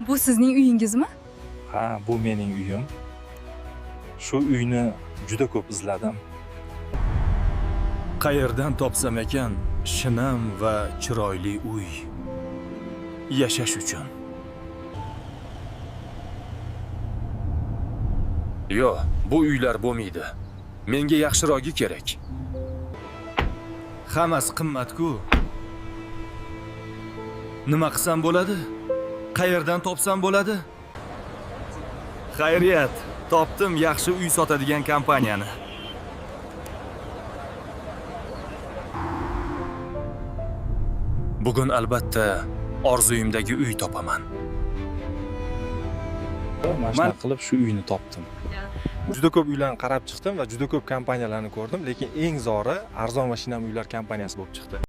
Bu sizning uyingizmi? Ha, bu mening uyim. Shu uyni juda ko'p izladim. Qayerdan topsam ekan shinam va chiroyli uy yashash uchun? Yo'q, bu uylar bo'lmaydi. Menga yaxshirogi kerak. Hammasi qimmat-ku. Nima qilsam bo'ladi? Qayerdan topsam bo'ladi? Xayriyat, topdim yaxshi uy sotadigan kompaniyani. Bugun albatta orzuyimdagi uy topaman. Mana shunaqa qilib shu uyni topdim. Juda ko'p uylarni qarab chiqdim va juda ko'p kompaniyalarni ko'rdim, lekin eng zo'ri arzon va shinam uylar kompaniyasi bo'lib chiqdi.